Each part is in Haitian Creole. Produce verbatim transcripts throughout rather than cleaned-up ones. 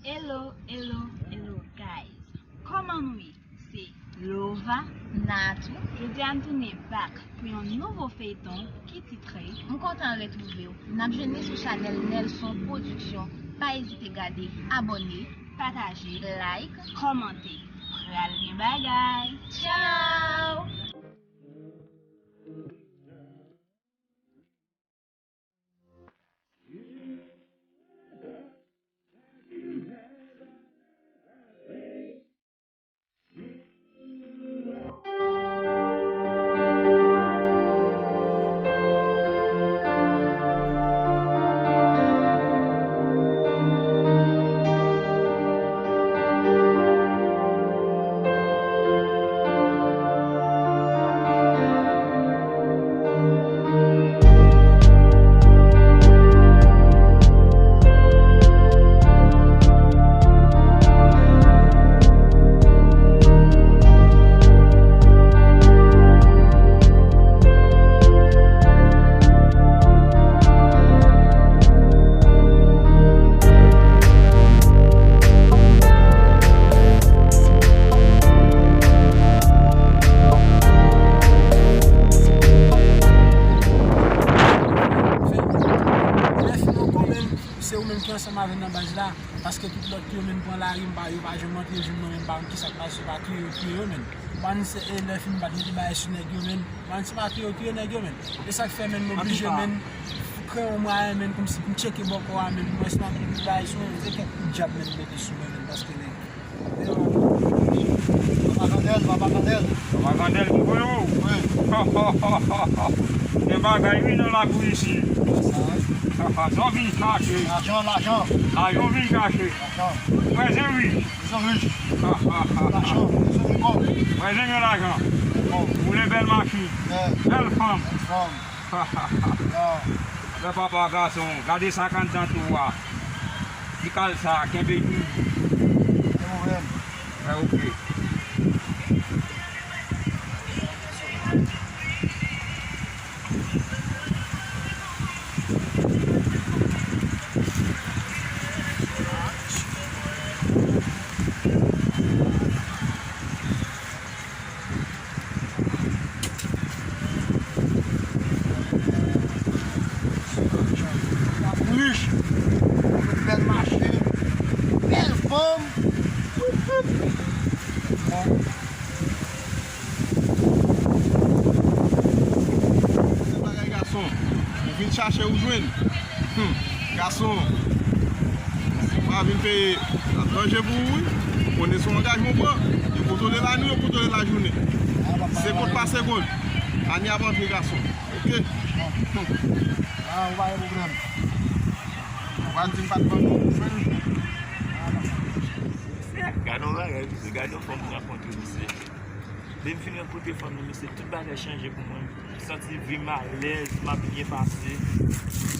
Hello, hello, hello, guys. Kòman nou ye? Se Lova, Natou. Jodi a n tounen back pou yon nouvo feyton ki titre M kontan retwouve w. N ap jwenn li sou chanèl Nelson Production. Pa ezite gade, abòne, pataje, like, kòmante. Pral gen bagay. Tchao! Lè fim ankò menm, se ou menm ki ansanm avè m nan baz la, paske tout lòt yo menm pran lari, m pa, yo pa janm antre, jwenn mwen menm, m pa konn kisa k pase, se pa touye yo touye yo menm. Bann se, e, lè fim bat, mete bagay sou nèg yo menm. Bann se pa touye yo touye nèg yo menm. E sa k fè menm m oblije menm kreye yon mwayen menm kòmsi pou m tcheke bòkò a menm. Mwen si m ap mete bagay sou mwen, se kèk kout djab menm mete sou mwen menm, paske nèg Papa Kandèl, Papa Kandèl. Papa Kandèl, ki kote w? Wi. Gen bagay wi nan lakou isi. Sa, wi. Sa w vin chache. Lajan, lajan. Lajan w vin chache. Lajan. Prezan wi. Prezan wi. Lajan, prezan wi kòb. Prezan gen lajan. Kòb. Woule bèl machin. Bèl fanm. Bèl fanm. Ya. Lè papa gason, gade sa k anndan tou a. Ti kal sa, kenbe toujou. Gen pwoblèm. Mwen oke. Bèl machin, bèl fanm. Bèl bagay gason. Ou vin chache ou jwenn. Hmm. Gason. Ou pa vin peye danje pou ou wi. Konnen se yon angajman w pran. Yo kontwole lannuit, yo kontwole lajounen. Segonn pa segonn. Ane ap antre gason. Ok? Ah, ou pa gen pwoblèm. Ou pa di m pa t ban nou. Gade yon bagay, misye. Gade yon fanm m rankontre, misye. Depi m fin rankontre fanm nan, mesye, tout bagay chanje pou mwen. M santi vi m alèz, m ap byen pase.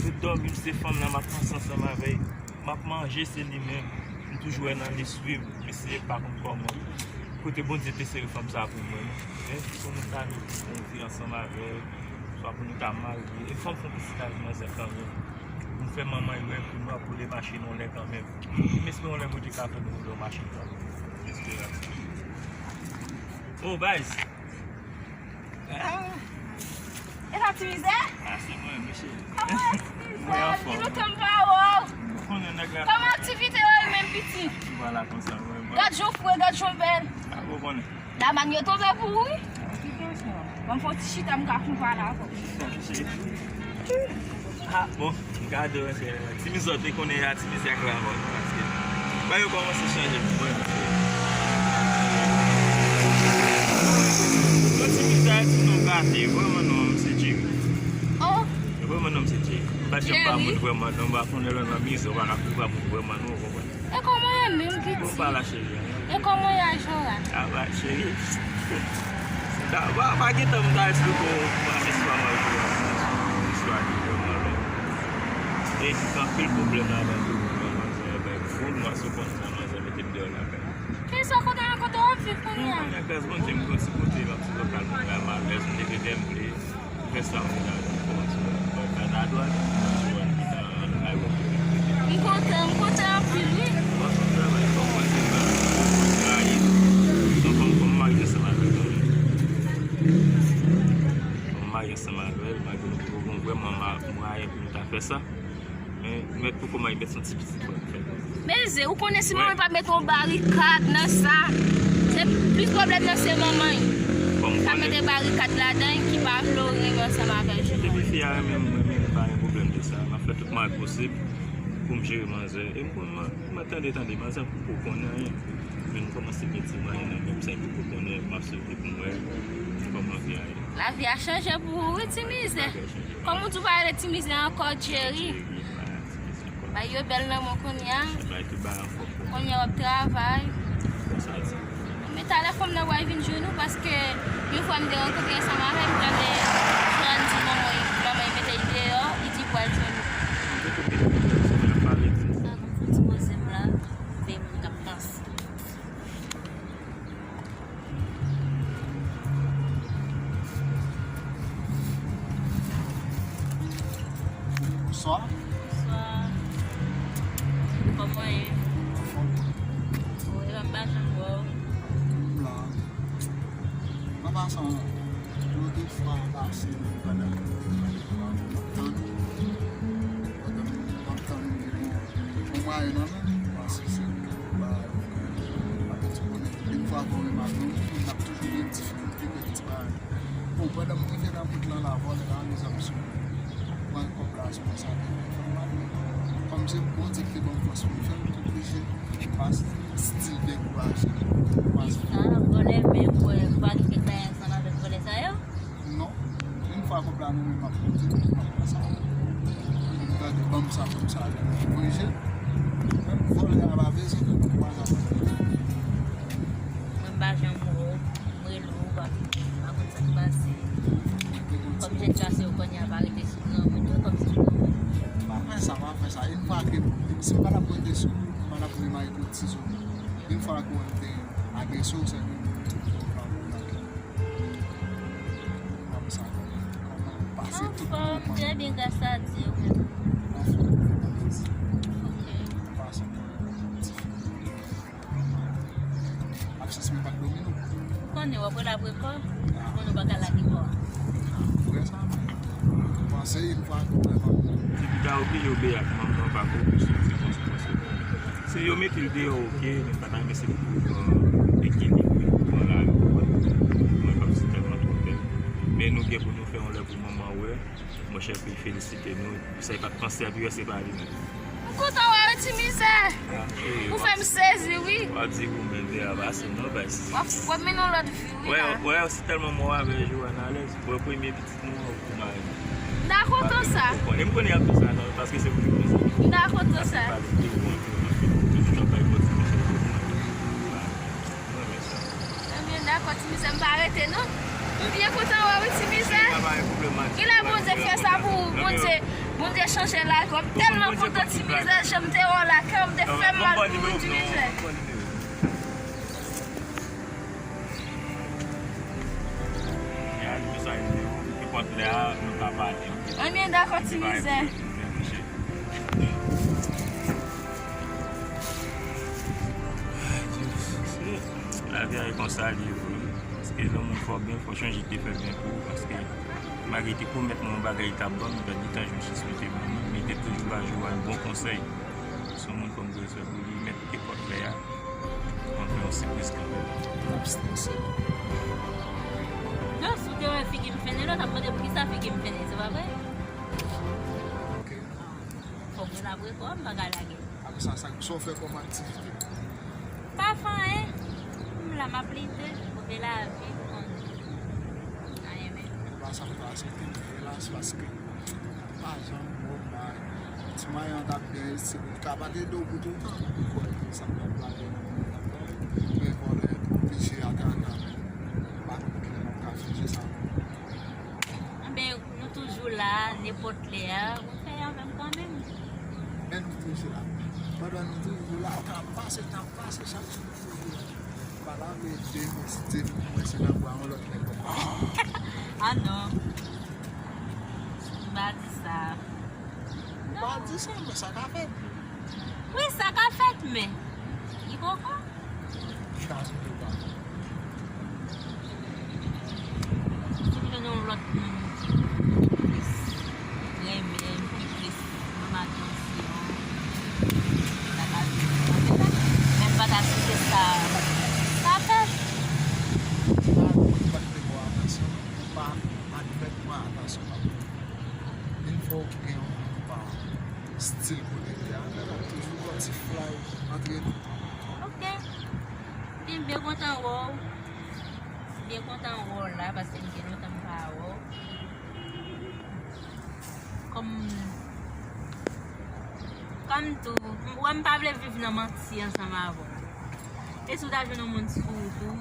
M dòmi, se fanm nan m ap panse ansanm avè l. M ap manje, se li menm. M toujou wè nan lespri m, mesye, pa konn kòman. Kote Bondye te sere fanm sa pou mwen, non. Men, pou nou ta viv yon vi ansanm avè l, swa pou nou ta marye. E fanm fè yon pitit ak manzè kanmenm. Pou m fè manman l wè pou nou ap boule machin yon lè kanmenm. M espere yon lè Bondye ka fè nou boule yon machin kanmenm. M espere. Oh, baz. Ah. E sa Ti Mizè? Ah, se mwen, mesye. Kòman Ti Mizè? Mwen anfòm. Gen lontan m pa wè w. Ou konnen nèg la. Kòman aktivite yo ye menm piti? Ou pa la konsa, mwen, mwen. Gad jan w fre, gad jan w bèl. Ah, ou konnen. Daman yo tonbe pou ou, wi. Ban m fè yon ti chita, m ka konpare avè w. Ah, bon, gade, se Ti Mizè, te konnen a Ti Mizè ak la mò, paske ba yo kòmanse chanje pou mwen, paske non, Ti Mizè a ti non gate, vrèman non, se Jerry. Oh. Vrèman non, se Jerry. M pa t janm ba moun vrèman non, m pa konnen lè nan mizè, w pa ka pou ba moun vrèman non, w konprann? E kòman ye menm, Piti? Bon, pa la, cheri. E kòman ye a Jora? A, ba, cheri. Da, pa, pa gen tan m ta esplike w istwa mwen ak Jora. Istwa li vrèman long. E ki gen anpil pwoblèm ladan tou, manzè, ebyen, bon, mwen sou konn sa, manzè mete m deyò lakay. Kisa kote a, kote w ap viv kounye a? Non, kounye a, gras Bondye, m gon ti kote, m ap ti lokal, mwen, m alèz, m te vle, m vle. Fè sa, m kontan, m kontan anpil, wi. M kontan, m kontan anpil, wi. Kòman li met son ti pitit mwen fè. Mezye, ou konnen si manman pa mete yon barikad nan sa, se plis pwoblèm nan se manman. Kòm ou konnen. Ka mete barikad ladan ki pa vle w rive ansanm avè l. Depi fi a renmen m, mwen menm, pa gen pwoblèm de sa. M ap fè tout mwayen posib pou m jere manzè. E m konn man, m tande, tande, manzè poko konnen anyen. Men m kòmanse gen ti mwayen nan men m, sa m poko konnen, m ap swete pou m wè kòman vi a ye. Lavi a chanje pou ou, wi, ti mizè. Lavi a chanje. Kòm ou di, ou pa rele ti mizè ankò, Jerry. Jerry, pa ti mizè ankò. Bagay yo bèl nan men w kounye a. Bagay tout bagay anfòm pou mwen. Kounye a w ap travay. Konsa di. Men talè fanm nan pral vin jwenn ou, paske yon fwa m te rankontre ansanm avè l, m tande Joanne di manman, manman li mete l deyò, li di pral jwenn ou. Mwen te kote l, se mwen ap pale. Sa konn fè ti poze m la, veye moun k ap panse. Bonswa. Bonswa. Kòman w ye? Anfòm. Wi, m pa janm wè w. M la. Mwen pase yon, yon de fwa pase pandan, pandan m ap tann ou. Pandan m ap tann ou, bon, bon mwayen nan men m, paske se yon bagay ou fè, pa gen ti pwoblèm. Yon fwa ke w renmen ak yon moun, n ap toujou gen difikilte kèk ti bagay. Bon, pandan m rive nan bout lan la, vòlè la, mezanmi, sou mwen. Pran kòb la, sou mwen, sa te fè m mal, men kòm se Bondye ki te ban m fòs pou m fè l, m te oblije pa still dekouraje. Paske... Ah, vòlè, men ou wè, ou pa gen kèk bagay ansanm avèk vòlè sa yo? Non. Yon fwa kòb la nou menm ap monte, nou pran sa. Nou gade ban m sa pou m sa ale korije. Menm vòlè a pa bezwen ke nou kwaze avèk. Mwen m pa janm wè w, m rele w, ou pa, pa konn sa k pase. Kòm jan k pase yo kounye a pa rete sou granmoun yo, kòm si granmoun. Pa fè sa, pa fè sa. Yon fwa ke, si m pa t ap rete sou ou, m pa t ap menm al kot tizon. Yon fwa ke w te agresyon, se ke ou pa konn. Kòm sa, kòman, kòman pase tout moman. Anfòm, trè byen, gras a Dye, ou menm? Anfòm, anfòm, mèsi. Ok. Pase yon ti fi. Ap chèche men pa t domine w. Ou konnen, w ap rele apre kò, ou konnen w pa ka lage kò a. Ou wè sa? Panse yon fwa ke w wè pa. Depi ta oblije obeye ak manman, pa ka oblije, se konsekans yo. Se yo mete l deyò, oke, men m pa ta renmen se pou, euh, ekilibre, pran lari, ou konprann? Mwen pa si tèlman twò bèl. Men nou gen pou nou fè yon lè pou manman wè. Monchè, pou l felisite nou. Sa e pa t panse a pi wè se pa li menm. M kontan wè w, ti mizè. Ah, cheri, ou fè m sezi, wi. W ap di goumen de a pase non, baz. W ap, w ap mennen yon lòt vi, wi, la. Wè, wè, si tèlman mò avè Joanne alèz, wè premye pitit nou an, ou mari. M ta kontan sa. E m konnen y ap di sa, non, paske se pou li konsa. M ta kontan sa. Paske pale de ou anpil, anpil, anpil, tout jan bay pòt se konsa. Mwen renmen sa. Ebyen, dakò, ti mizè, m pa rete, non. M byen kontan wè w, wi, ti mizè. Genlè Bondye fè sa pou ou, Bondye, Bondye chanje lavi w. M tèlman kontan, ti mizè, jan m te wè w la, kè m te fè m mal pou ou, ti mizè. Ebyen, dakò, ti mizè. Lavi a e konsa li ye vre. Paske lè yon moun fè w byen, fò w chonje ki te fè byen pou ou. Paske malgre li te pwomèt mwen yon bagay li t ap ban m, li t ap di tanjou chans li te ban mwen, men li te toujou ba Joanne bon konsèy. Se yon moun fò m di respè pou li, mèt epòt lè a. Mwen fè yon sipriz kanmenm. Abstinans. Non, si w te wè figi m fennen, lè w t ap mande poukisa figi m fennen, se pa vre? Ok. Fòk mwen apre kò, m pa ka lage. Apre sa, sa, sa w fè kòm aktivite? Pa fè anyen. M la, m ap lite, move lavi, m konn. Anyen menm. E pa sa m ta swete, elas, paske pa janm bon bay. Ti mayon t ap byen, si li ka pa t ede w pou toutan, m kwè ke sa m t ap lage nan men l t ap bay. Men vòlè oblije atake, men m pa konn kilè m ap ka fije sa. Anben, nou toujou la, nenpòt lè a, ou fè avè m kanmenm. Men nou toujou la. Pandan nou toujou la, tan ap pase, tan ap pase, chak jou nou toujou la. Pa lave de men, de men, mwen se nan bra yon lòt nèg. Ah non. M pa di sa. Ou pa di sa, men sa ka fèt. Wi, sa ka fèt, men. Li poko. Ka sou tout bagay. Si m jwenn yon lòt moun ki plis renmen m, ki plis nan atansyon, Sa fèt. Ou pa advèt mwen atansyon pa pou. Vin fè w gen yon pa stil kote li a. Toujou yon ti fly antre nou. Ok. Byen, m byen kontan wè w. M byen kontan wè w la, paske m gen lontan m pa wè w. Kòm, kòm tou, m, wè m pa vle viv nan manti ansanm avè w. E si w ta jwenn yon moun sou wout ou,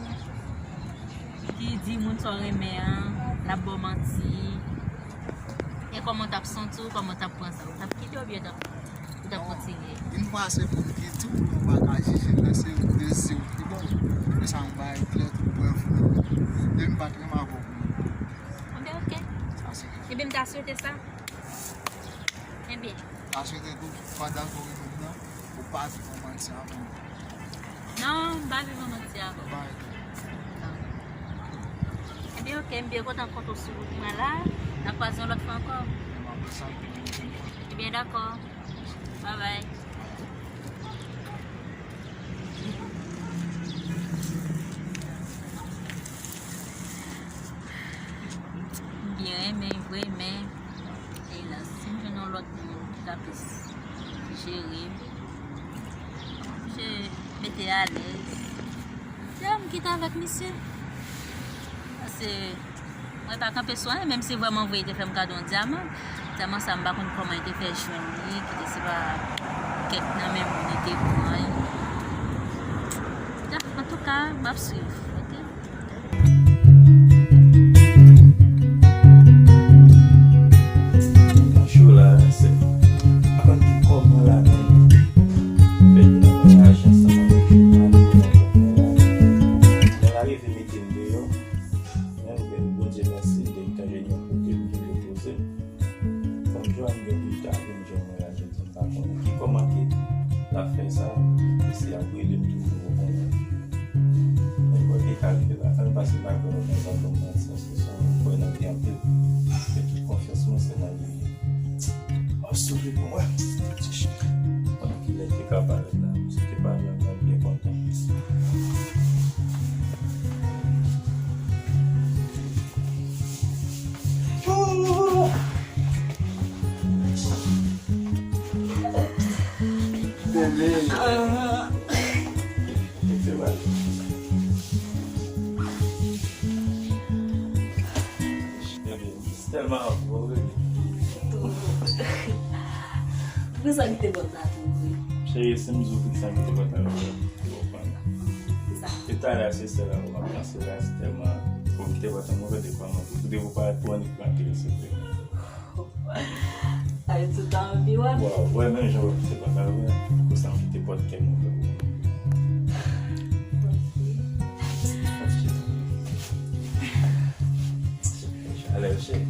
ki di moun sa w renmen an, l ap ba w manti, e kòman w t ap santi w, kòman w t ap pran sa? Ou t ap kite oubyen w t ap, ou t ap kontinye? Yon fwa se pou m kite w, ou pa ka jije l, se ou dezi w ki ba w. E sa yon bagay klè, tout prèv nan men. Depi m pa t renmen avè w. Ebyen, ok. Sa se. Ebyen, m ta swete sa. Ebyen. M ta swete tou, pandan ke w renmen m nan, ou pa viv an manti avè m. Non, m pa viv an manti avè w. Ebyen, ok, m byen kontan kontre w sou wout mwen la. N a kwaze yon lòt fwa ankò. Ebyen, dakò. Bye bye. M byen renmen vre, men e la, si m jwenn yon lòt moun ki ka plis jere m, misye mete alèz, se m kite avèk misye. Paske mwen pa kanpe sou anyen, menm si vrèman vre li te fè m kado yon dyaman. Dyaman sa, m pa konn kòman li te fè jwenn li, kite se pa kèk nan men moun li te pran. Antouka, m ap swiv, ok? Mwen cho la, se pa konn ki kòman la menm fè nan vwayaje ansanm avèk Joanne. Lè l arive mete m deyò, men Bondye mèsi, m te gentan jwenn yon kote m te repoze m. Kòm Joanne gen pita, vin jwenn mwen la, jodi m pa konnen ki kòman ke l ap fè sa, e si l ap rele m toujou, ou konnen. Men bon, e ka rive la, ann pase pa kwè nan sa kòm nan sans ke se yon kwè nan li anpil. Men tout konfyans mwen se nan li. Mwen souri pou mwen. Mwen ki lè te ka parèt la, misye te pale anglè byen kontan. Bebe. Se mal. Bebe, se tèlman vo, bebe. Pou sa ki te bòt la tou, wi. Cheri, si m di w tout sa ki te bòt la, ou konprann. Ki sa? E talè a se sèl la pou m ap panse la, se tèlman, bon, ki te bòt la, mwen kote kòman pou, kote pou parèt pou annik nan tele, silvouplè. Sa yo tout an pi wè. Waw, wè, menm jan wè kite pòt la, wè. Kou sa m kite pòt kè m ouvè pou mwen. Chalè, cheri.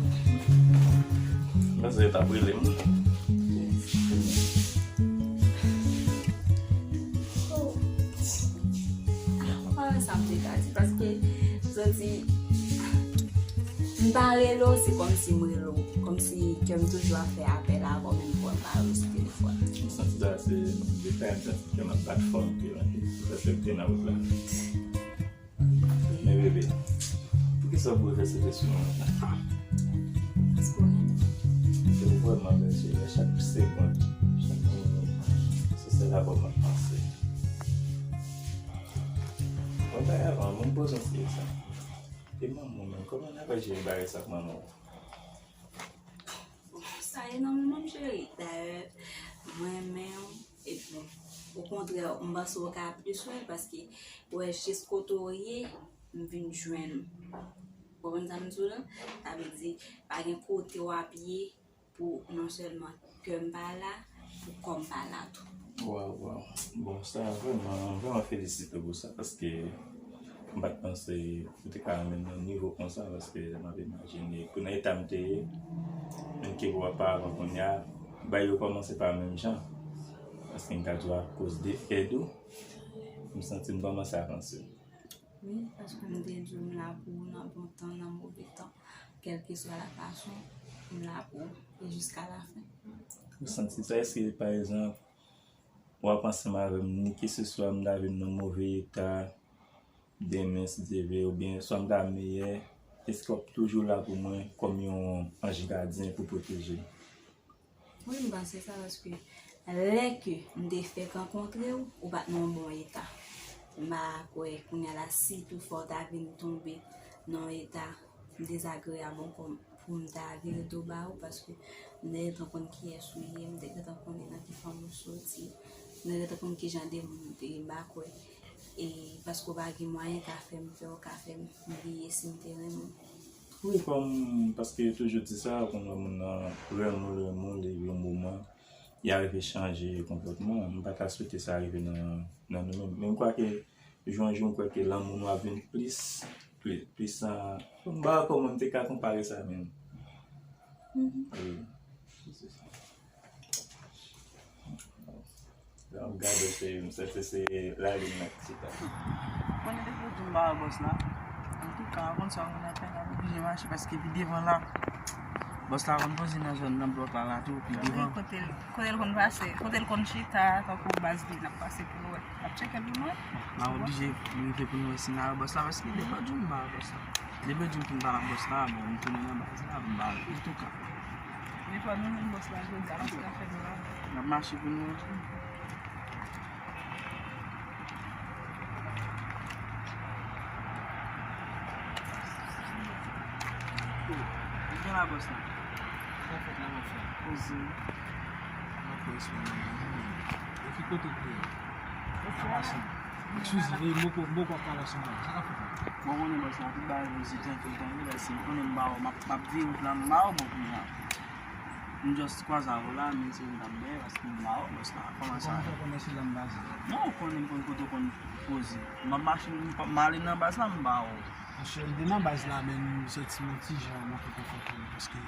M panse yo t ap rele m. Oh. Mwen pa wè sa m te ka di, paske, m santi, m ta rele w, se kòmsi m rele w. Kòmsi kè m toujou ap fè apèl avè w, menm fwa m pa rele w sou telefòn. M santi sa, se detay, m santi kè m ap bat fò anpil, anpil. Sa se te nan wout la. Men bebe, poukisa w boulvèse sou mwen konsa? Paske w renmen m. Se vrèman bèl, cheri. Chak segonn, chak minit, se sèl avè w m ap panse. Mwen bay avan, mwen poze yon ti kesyon. E manman w menm, kòman n ap jere bagay sa ak manman w? Bon, sa enòmeman, m cheri. Dayè, m renmen w. Epi, okontrè, m panse w ka plis wè l, paske, wè, jis kote w ye, m vin jwenn ou. Ou konprann sa m di w la? Sa vle di, pa gen kote w ap ye, pou non sèlman kè m pa la, pou kò m pa la tou. Waw, waw. Bon, sa vrèman, m vrèman felisite w pou sa, paske m pa t panse ou te ka renmen m nan nivo konsa, paske m ap imajine, pou nan eta m te ye, menm ke w ap paran kounye a, bagay yo kòmanse pa menm jan. Paske m ka di w akoz de Fedou, m santi m kòmanse avanse. Wi, paske m te di w m la pou ou nan bon tan, nan move tan. Kèlkeswa la fason, m la pou ou. E jiska lafen. Ou santi sa, èske, pa egzanp, w ap ansanm avè m, ni keseswa m ta vin nan move eta demen, si Dye vle, oubyen swa m ta meyè, èske w ap toujou la pou mwen kòm yon anj gadyen pou pwoteje m? Wi, m panse sa, paske lè ke m te fèk rankontre w, ou pa t nan yon bon eta. M pa kwè kounye a la, sitou fò w ta vin tonbe nan yon eta dezagreyab ankò pou m ta vire do ba ou, paske m te gentan konn kiyès ou ye, m te gentan konnen nan ki fanmi w soti, m te gentan konn ki jan de moun ou te ye, m pa kwè. E paske w pa gen mwayen ka fè m pè, w ka fè m bliye si m te renmen w. Wi, kòm, paske yo toujou di sa, ou konn wè moun nan renmen w, renmen w, li yon moman, y a rive chanje konpòtman. M pa ta swete sa rive nan, nan nou menm. Men m kwè ke jou an jou, m kwè ke lanmou nou ap vin plis, plis, plis, ah, m pa wè kòman m te ka konpare sa menm. Wi. Se sa. Lè m gade w, se, m santi se lalin nan ki chita. Konnen depi w di m ba bòs la. Antouka, konn sa moun ap fè, m ap oblije mache paske pi devan la, bòs la konn poze nan zòn nan blòk la, la tou, pi devan. Kote l, kote l konn pase, kote l konn chita, tankou baz li, n ap pase pou nou wè. N ap tcheke l pou nou wè. M ap oblije rive pou nou wè si n a wè bòs la, paske depi w di m ba bòs la. Depi w di m pou m ba bòs la, bon, m tounen nan baz la, m ba l, antouka. Defwa nou jwenn bòs la jodi a, paske afè nou la. N ap mache pou nou wè. Li gen la bòs la. Sa fèt la, mon frè. Poze. Mwen kwè espwa nan mwen. E ki kote w ye? An pasan. Eskize, m poko, m poko ap pale ansanm avè w. Sa k ap fèt la? Bon, konnen bòs la, tout bagay poze, trankil, trankil, paske m konnen m ba w, m ap, m ap vire wout la, m ba w, bon, kounye a. M just kwaze avè w la, men se yon dam dèyè, paske m ba w, bòs la, kòman sa ye? Ou konnen se dam baz la? Non, ou konnen m konn kote w konn poze. M ap mache, m pa, m ale nan baz la, m ba w. Monchè, m te nan baz la, men m santi m yon ti jan manke konfòtab, paske m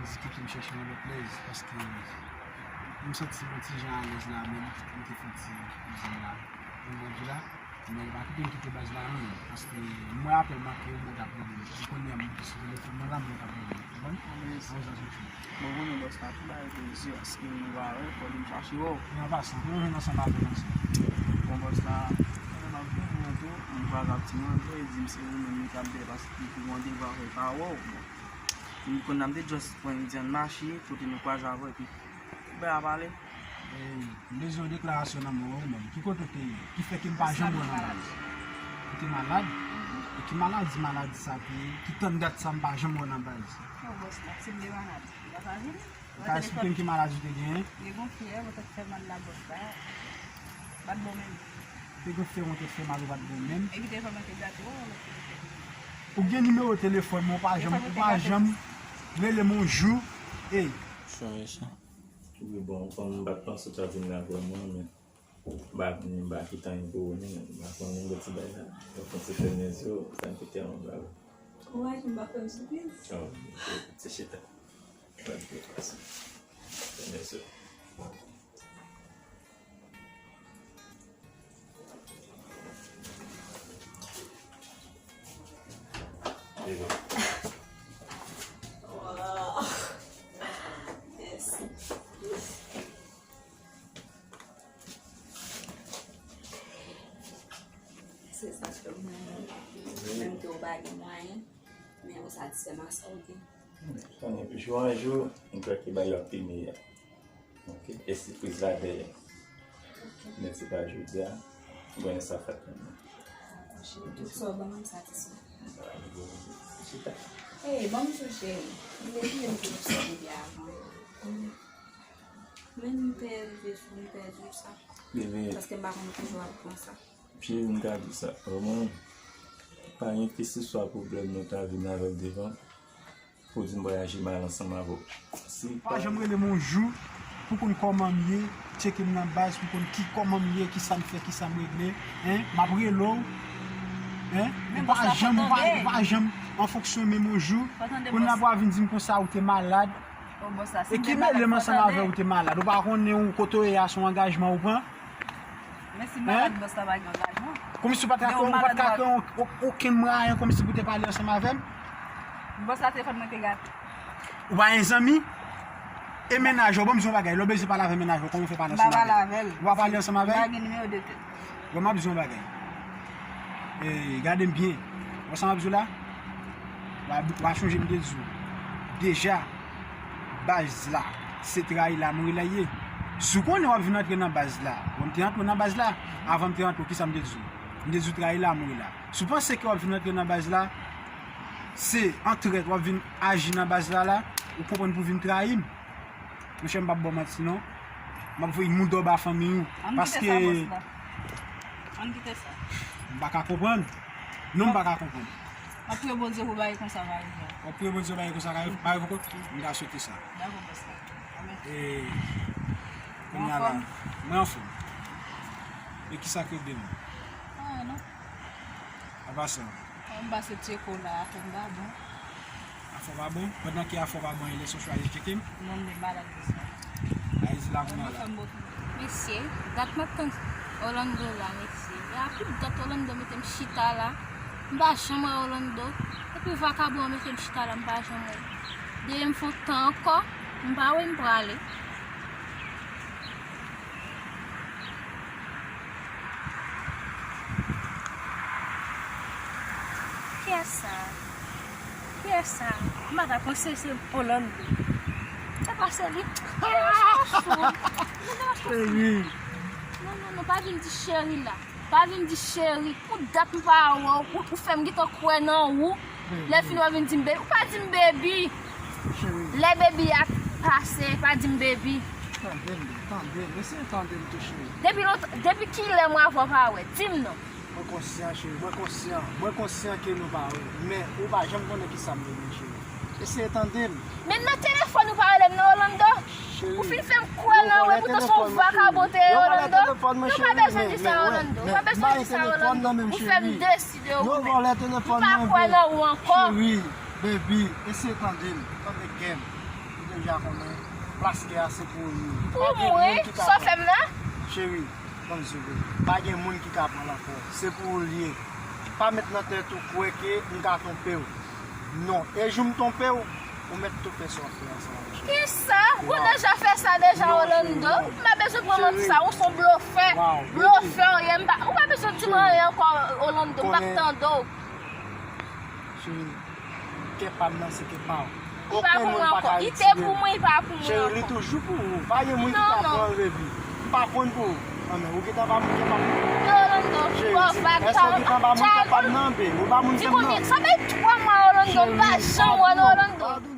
di kite m chèche yon lòt lèz, paske m santi m yon ti jan alèz la, men m te fè ti kouzin la. Ou wè di la, men pa kite m kite baz la non, paske m wè apèl manke yo, mwen t ap rele. Ou konnen m sou telefòn mwen la, mwen t ap rele. Konprann? Bon, jan soti. Bon, konnen bòs la, tout bagay poze, paske nou pa wè, fò m chache wè w. An pasan, pou nou jwenn ansanm avè w ansanm. Bon, bòs la, konnen m ap vini an tou, m kwaze ak ti manzè, li di m se ou menm li t ap dèyè, paske li te gen yon devwa fè pa wè w. Bon, m konn nan m te just pran yon ti jan mache, kote nou kwaze avè w, epi Bè a pale. Ey, m bezwen yon deklarasyon nan men w, ou menm. Ki kote w te ye? Ki fè ke m pa janm wè w nan baz? Ou te malad? E ki maladi, maladi sa te ye? Ki tann dat sa m pa janm wè w nan baz? Yo, bòs la, si m te malad, m pa ta vini. Ou ka eksplike m ki maladi w te genyen? Te gen yon fyèv, ou te fè mal la, bòs la. Bat bon menm. Te gen fyèv, ou te fè mal, ou bat bon menm. Epi telefòn mwen te gate, oh. Ou gen nimewo telefòn mwen, ou pa janm, ou pa janm rele m yon jou. Ey. Chwazi sa. Wi, bon, kòm m pa t panse w t ap vin la vrèman, men m pa konnen, m pa kite anyen pou ou, men m pa konnen de ti bagay la. Donk, se te men zo, sa m kite anba ou. Kouraj, m pa fè m sipriz. Oh, ok, se chita. Pa de pwoblèm. Se men zo. Wow. Mèsi. Se sa ke mwen, menm ke w pa gen mwayen, men ou satisfè m ak sa w gen. Konnen, jou an jou, m kwè ke bagay yo ap pi meyè. Ok, e sipriz la dèyè. Men se pa jodi a, ou konnen sa fèt menm. Cheri, tout sa w ban mwen, m satisfè. Chita. Ey, ban m tou, cheri. M te bliye m te sou bebe avan. Men m pè rive sou m pèdi sa. Bebe. Paske m pa konn ki jou ap pran sa. Cheri, m ka di w sa. Vrèman, pa gen keseswa pwoblèm nou ta vin avè l devan. Pou di m pral aji mal ansanm avè w. Si pa janm rele m yon jou pou konn kòman m ye, tcheke m nan baz pou konn ki kòman m ye, kisa m fè, kisa m regle, en, m ap rele w, en, ou pa janm, ou pa, ou pa janm an fonksyon menm yon jou. Kounye a pou w vin di m konsa ou te malad. E ki mele m ansanm avè w, ou te malad? Ou pa konnen ou kote w ye a se yon angajman ou pran? Men si malad, bòs la pa gen angajman. Kòmsi w pa t ka kreye, ou pa t ka kreye okenn mwayen kòmsi pou te pale ansanm avè m? Bòs la, telefòn mwen te gate. Ou pa gen zanmi? E mennaj ou, ban m di yon bagay, lè w bezwen pale avè mennaj ou, kòman w fè pale ansanm avè l? Ou pa pale ansanm avè l? M pa gen nimewo de tèt. Bon, m ap di yon bagay. E, gade m byen. Ou wè sa m ap di w la? W a, w a chonje m te di w. Deja, baz la, se trayi la mouri la ye. Si w konnen w ap vin antre nan baz la, bon, m te antre nan baz la, avan m te antre, kisa m te di w? M te di w trayi la mouri la. Si w panse ke w ap vin antre nan baz la, se an trèt w ap vin aji nan baz la la, ou konprann pou w vin trayi m. Monchè, m p ap ba w manti non. M ap voye mouda w ba fanmi w. Ann kite sa, bòs la. Ann kite sa. M pa ka konprann. Non, m pa ka konprann. M ap priye Bondye pou bagay konsa pa rive ankò. W ap priye Bondye bagay konsa pa rive ankò? M ta swete sa. Dakò, bòs la. Amèn. E, kounye a la, mwen anfòm. E kisa k rele m? Anyen non. Apa sa? An ba se tcheko la, afè m pa bon. Afè w pa bon? Pandan ke afè w pa bon, e lè sa w chwazi tcheke m? Non, m te malad de sa. Ayiti la kounye a la. Mesye, dat m ap tann Orlando la, mesye. E a tout dat Orlando mete m chita la. M pa janm wè Orlando. Epi vakabon an mete m chita la, m pa janm wè. Dèyè m fè yon tan ankò, m pa wè m prale. Kiyès sa? Kiyès sa? M pa ta panse se Orlando. Se pa se li. Cheri. Non, non, non, pa vin di cheri la. Pa vin di cheri. Pou dat m pa wè w, ou, ou fè m gentan kwè nan ou. Lè fini w ap vin di m baby. Ou pa di m baby. Cheri. Lè baby a pase, pa di m baby. Tande m, tande m, eseye tande m tou, cheri. Depi lontan, depi kilè mwen avè w pa wè? Di m non. Mwen konsyan, cheri, mwen konsyan. Mwen konsyan ke nou pa wè. Men, ou pa janm konnen kisa m renmen, cheri. Eseye tande m. Men nan telefòn ou pa rele m non, Orlando. Cheri, ou fin fè m kwè nan ou, epoutan se yon vakabon te ye, Orlando. Nou pa bezwen di sa, Orlando. Nou pa bezwen di sa, Orlando. Ou fè m deside ou menm. M pa kwè nan ou ankò. Cheri, baby, eseye tande m. Tande kè m. Ou deja konnen plas kè a se pou ou li ye. Pou mwen, sa w fè m la? Cheri, ban m di w vre. Pa gen moun ki ka pran l ankò. Se pou ou li ye. Pa met nan tèt ou kwè ke m ka twonpe w. Non. E jou m twonpe w, ou mèt tou fè sa w ap fè ansanm avèk cheri. Kisa? Ou deja fè sa deja, Orlando. M pa bezwen pran manti sa. Ou se yon blofè. Blofè w ye. M pa, ou pa bezwen di m anyen ankò, Orlando. M p ap tande w. Cheri, kè pa m nan se kè pa w. Li pa pou mwen ankò. Li te pou mwen, li pa pou mwen ankò. Cheri, li toujou pou ou. Pa gen moun ki ka pran l, baby. M pa konn pou ou. Anmè, ou gentan pa moun kè pa m. Cheri, èske ou gentan pa moun kè pa m nan, baby? Ou pa moun kè m nan. Sa fè twa mwa, Orlando, m pa janm wè w, Orlando.